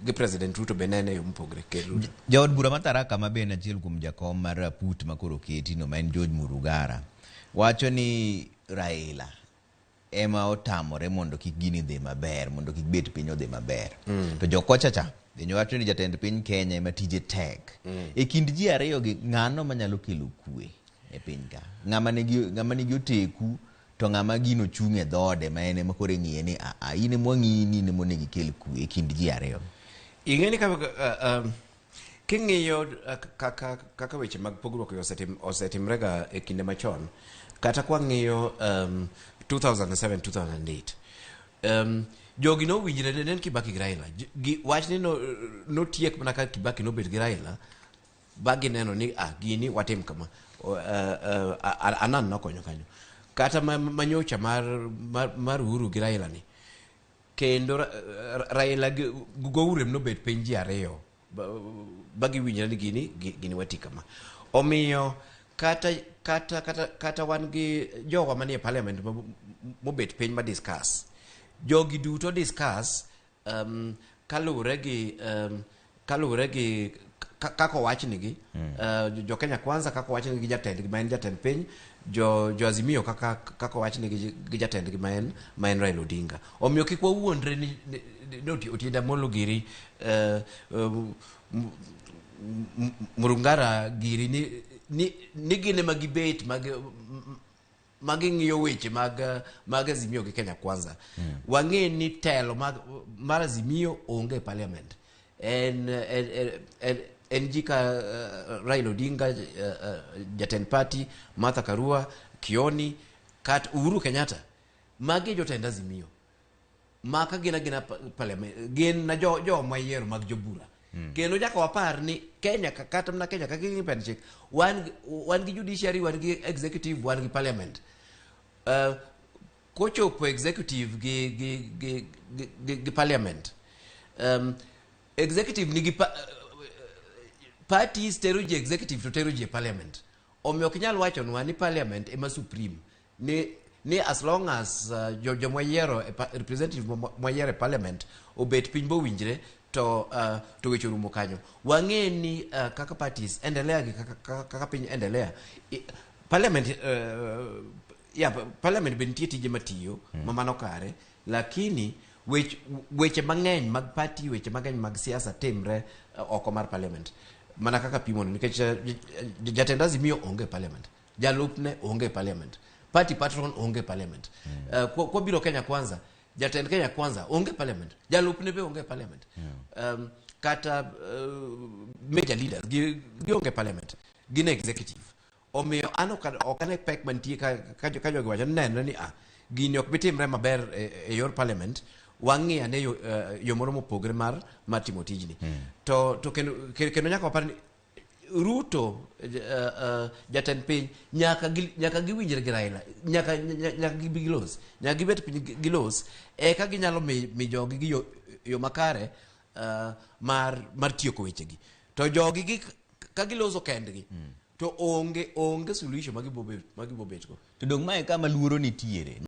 gi President Ruto be nene e yo mopogre, Ker Ruto. Jaod bura ma Tharaka ma be en achiel kuom jakom mar Raput ma koro oketi no, ma en George Murugara, wacho ni Raila ema otamore mondo kik gini dhi maber, mondo kik bet piny odhi maber. To jokocha cha bende wacho ni jatend piny Kenya ema tije tek. E kind ji ariyo gi, ng'ano manyalo kelo kwe e piny ka? Ng'ama nigi oteku to ng'ama gino chung' e dhoode ma en ema koro ing'iye ni a in ema wang'iyi ni in ema onego ikel kwe e kind ji ariyo. Ing'e ni ka king'iyo kaka weche mag pogruok osetimrega e kinde machon, kata kwang'iyo 2007 2008, jogi nowinjre ne en Kibaki gi Raila. Wachni notiek mana ka Kibaki nobet gi Raila ba gineno ni ah, gini watim kama. Anan nokonyo kanyo kata manyocha mar Uhuru gi Raila ni kendo Raila gi Gourem nobet piny ji ariyo ba giwinjre ni gini wati kama. Omiyo kata wan gi jowa manie parliament mobet piny ma discuss, jogi duto discuss kaluwore gi kaka owachnigi jo Kenya Kwanza, kaka owachnigi gi jatendgi ma en jatend piny, jo Azimio kaka owachnigi gi jatendgi ma en Raila Odinga. Omiyo kik wawuondre ni Otiende Amollo giri, Murungara giri ni gin ema gibet mag ging'iyo weche mag Azimio gi Kenya Kwanza. Wang'e ni telo mar Azimio onge e parliament. En ji ka Raila Odinga, jatend party, Martha Karua, Kioni, kat Uhuru Kenyatta. Magi e jotend Azimio. Maka gin agina parliament, gin na jo mayiero mag jobura. Kendo nyaka wapar ni Kenya kata mana Kenya kaka ing'iyo pend chik, wan gi judiciary, wan gi executive, wan gi parliament. Kochopo executive gi parliament, executive nigi parties tero ji executive to tero ji e parliament. Omiyo ok inyal wachonwa ni parliament ema supreme ni as long as jomwayiero e representative mwayiero e parliament obet piny mowinjre to weche orumo kanyo. Wang'e ni kaka parties endelea gi kaka piny endelea, parliament, ya parliament be nitie tije matiyo ma mano kare, lakini weche mang'eny mag party, weche mang'eny mag siasa timre oko mar parliament, mana kaka pimono, nikech jatend Azimio onge e parliament, jalupne onge e parliament, party patron onge e parliament. Kwabiro Kenya Kwanza, jatend Kenya Kwanza onge e parliament, jalupne be onge e parliament, kata major leaders gi onge e parliament, gin executive. Omiyo an ok ane pek mantie ka jogi wacho ni nenre ni ah, gini ok bi timre maber e yor parliament. Wang'i ane yo moro mopogre mar timo tijni. To kendo nyaka wapar ni Ruto, jatend piny, nyaka giwinjre gi Raila, nyaka gibi gilos, nyaka gibet piny gilos eka ginyalo mi jogi gi yo makare mar tieko wechegi. To jogi gi ka giloso kendgi to onge suluhisho ma gibo bet go. To dong' mae kama luoro nitiere.